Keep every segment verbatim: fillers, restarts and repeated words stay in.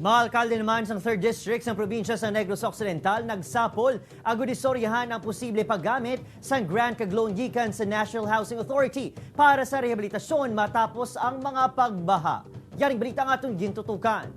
Mga alkalde naman sang Third District sang probinsya sa Negros Occidental nagsapol agud istoryahan ang posible paggamit sang grant kag loan gikan sa National Housing Authority para sa rehabilitasyon matapos ang mga pagbaha. Yaring balita ang aton gintutukan.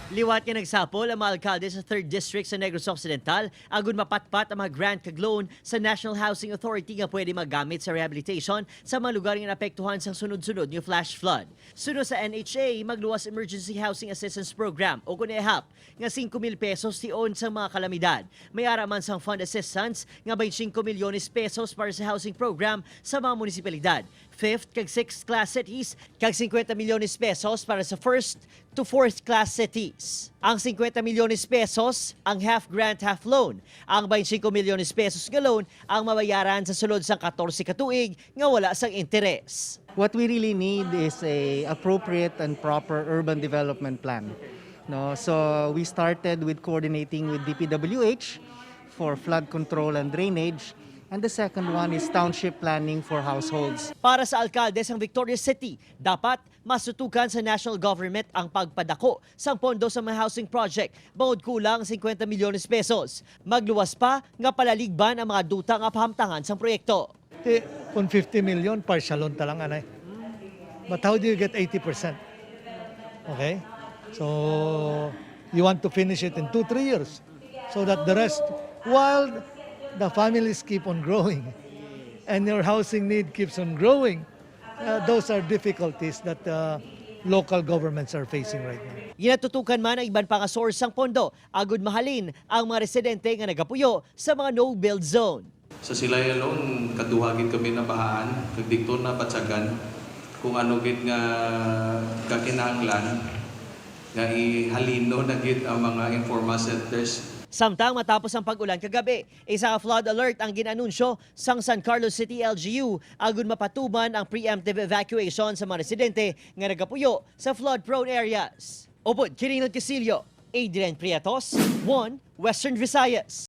Liwat nga nagsapol ang mga alkalde sa Third District sa Negros Occidental agud mapatpat ang mga grant kag loan sa National Housing Authority nga pwede magamit sa rehabilitation sa mga lugar nga naapektuhan sang sunod-sunod nga flash flood. Suno sa N H A, magluwas Emergency Housing Assistance Program o kon ehap nga singko mil pesos tion sa mga kalamidad. May ara man sang fund assistance nga twenty-five milyones pesos para sa housing program sa mga munisipalidad, fifth kag sixth class cities, kag singkwenta milyones pesos para sa first to fourth class cities. Ang singkwenta milyones pesos, ang half grant, half loan. Ang twenty-five milyones pesos nga loan ang mabayaran sa sulod sang katorse ka tuig nga wala sang interes. What we really need is a appropriate and proper urban development plan. No, so we started with coordinating with D P W H for flood control and drainage, and the second one is township planning for households. Para sa alkalde sang Victorias City, dapat masutukan sa national government ang pagpadako sang pondo sa mga housing project bangod kulang ang singkwenta milyones pesos. Magluwas pa nga palaligban ang mga duta nga pahamtangan sang proyekto. Ti, kung fifty million, partialon ta lang, anay. But how do you get eighty percent? Okay? So, you want to finish it in two, three years so that the rest, while the families keep on growing and your housing need keeps on growing, uh, those are difficulties that uh, local governments are facing right now. Ginatutukan man ang iban pa nga source sang pondo agud mahalin ang mga residente nga nagapuyo sa mga no-build zone. Sa Silay alone, kaduha gid kami nabahaan, kag didto nabatyagan kung ano gid nga kakinahanglan nga ihalino na gid ang mga informal settlers. Samtang matapos ang pag-ulan kagabi, isa ka flood alert ang gin-anunsyo sang San Carlos City L G U agud mapatuman ang preemptive evacuation sa mga residente nga nagapuyo sa flood-prone areas. Upod kini nga Casillo, Adrian Prietos, One Western Visayas.